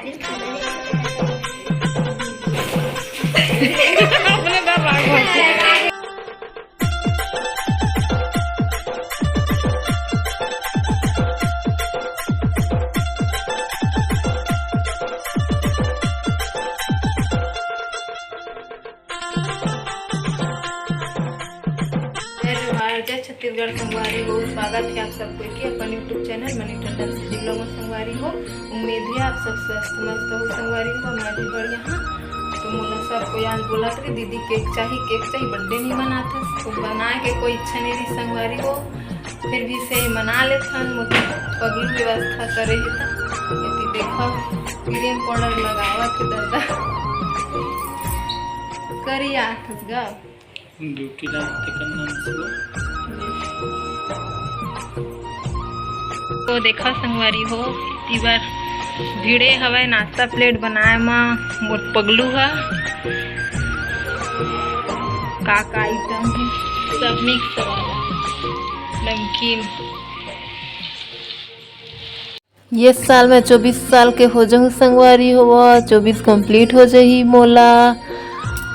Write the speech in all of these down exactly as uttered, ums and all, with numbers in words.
अपने डर लागो। जय जोहार, जय छत्तीसगढ़ संगवारी हो। स्वागत है आप सबको के अपन YouTube channel money Tandon city blog में संगवारी हो। उम्मीद है आप सब स्वस्थ मस्त हो संगवारी हो, मैं भी बढ़िया हाँ। तो मोला सब कोई आज बोलत रहे, "दीदी केक चाही, केक चाही, बर्थडे नहीं मनात हस।" तो बनाए के कोई इच्छा नहीं रही संगवारी हो, फिर भी से मना लेथन। मोर पगलू व्यवस्था करे हे त एती देखो क्रीम पाउडर लगावत हे दादा। करिया आथस गा। ड्यूटी ला तेकर नाम से। तो देखा संगवारी हो, इती बार भिड़े हवय नाश्ता प्लेट बनाए म मोर पगलू ह। का का आइटम हे, सब मिक्स वाला नमकीन। ये साल मैं चौबीस साल के हो जाहूँ संगवारी हो, चौबीस कंप्लीट हो जाही मोला।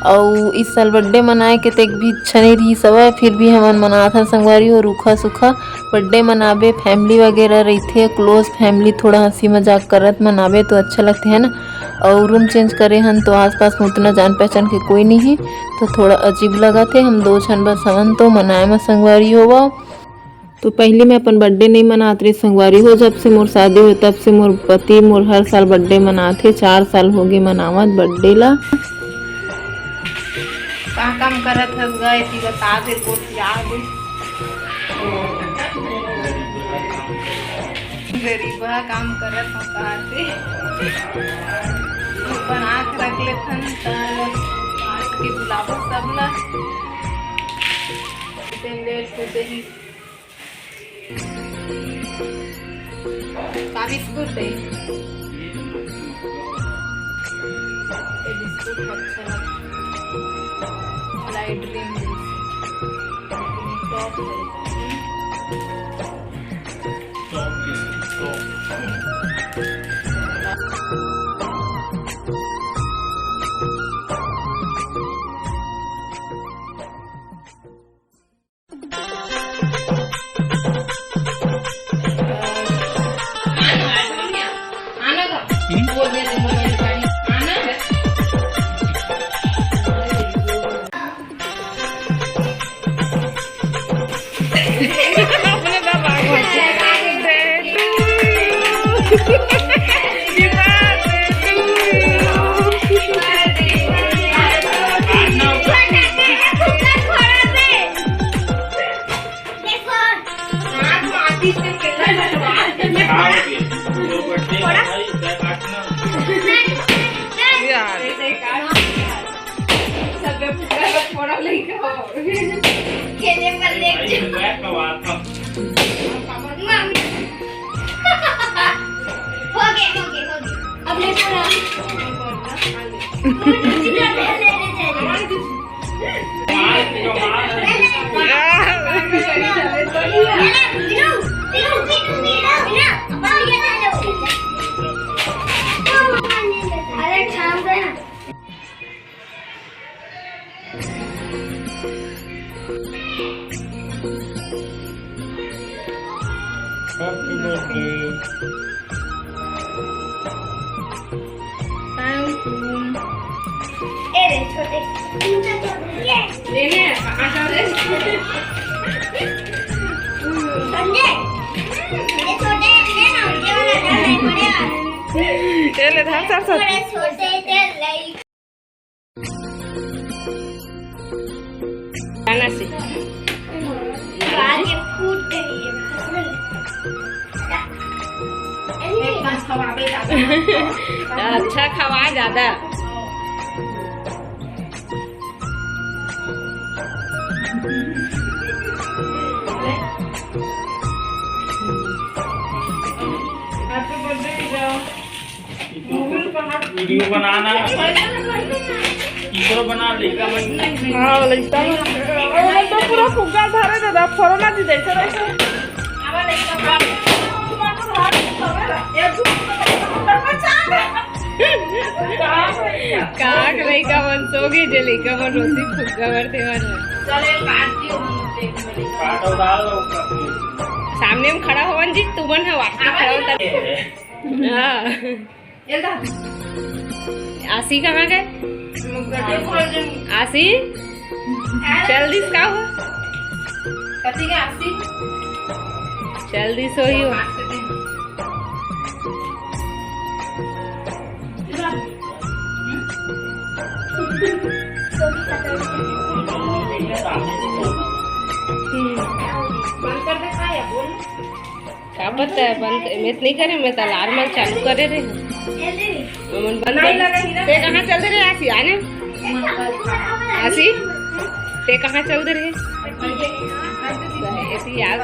अउ इस साल बर्थडे मनाए के तेक भी इच्छा नहीं रही सवय, फिर भी हमन मनाथन संगवारी हो, रूखा सूखा बर्थडे मनाबे, फैमिली वगैरह रहिथे, क्लोज फैमिली, थोड़ा हंसी मजाक करत मनाबे तो अच्छा लगथे, है ना। अउ रूम चेंज करे हन तो आसपास में उतना जान पहचान के कोई नहीं है, तो थोड़ा अजीब लगत हे। हम दो झन बस हवन तो मनाए म संगवारी हो। तो पहली मैं अपन बर्थडे नहीं मनात रही संगवारी हो, जब से मोर शादी हुई तब से मोर पति मोर हर साल बर्थडे मनात हे। चार साल हो गए मनावत बर्थडे ला। का काम करत हस गा, एती बता दे, गोठिया दे। गरीबा काम करत हस का ते। बना के रख लेथन, त आज के बुलाबो सबला। इतने लेट हो जाही। का बिस्कुट है? ये बिस्कुट अच्छा लगता है। लाइट ड्रीम जैसे। लेकिन ये टॉप है। Top biscuit, top. हो गए, हो गए, हो गए। अब ले पूरा। अरे, ठाम दे ना। Happy birthday। Thank you। ए रे छोटे, ये लेने आ जा रे। संजय, ये छोटे ले ना, ये वाला डाल दे, बड़े वाला। ये ले, धर, धर, धर। बड़े छोटे तेल लाई। गाना से। आज ये फूट गई है। एकदम खवाबे ज्यादा। अच्छा खवा ज्यादा। Happy birthday। वीडियो बनाना। इकरो बना, लइका मन। हाँ, लइका मन। अरे, तो पूरा फुग्गा धरे दादा, फोड़ना जी जैसे रहे। अब लइका बा। एक दूसरे को बचा दे। लइका मन सो गे, जे लइका मन रोती फुग्गा बर तेमन। चल, एक काट दियो, हम देख लेंगे। काटो, डाल दो उसका, please। सामने में खड़ा होवन जी, तुमन ह वाकई खड़ा होता। हाँ। ये ला। आशी कहाँ गए? मुझे खोल दे। आशी? चल दिस का हो? कथी के आशी? चल दिस होही हो। बंद कर दे, का या बोल। का पता है, बंद, मैं तो नहीं करे, मैं तो अलार्म चालू करे रहे। अमन बंद नहीं कर। लगा ही ना। ते कहाँ चल दे रहे आशी? आने। आशी, ते कहाँ चल दे रहे? ऐसी याद।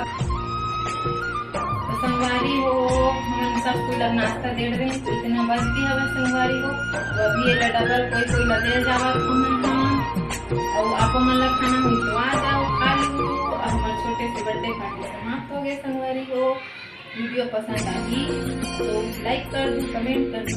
तो संगवारी हो, हमन सब कोई ला नाश्ता दे रहे हैं, तो इतना बच भी हवे संगवारी हो। तो अभी ये डबल कोई कोई ला दे जावा, हमन हाँ। और आप मन ला खाना हुई तो आ जाओ, खा लो। और हमारे छोटे से बर्थडे पार्टी समाप्त हो गए संगवारी हो। वीडियो पसंद आही तो लाइक कर दो, कमेंट कर दो।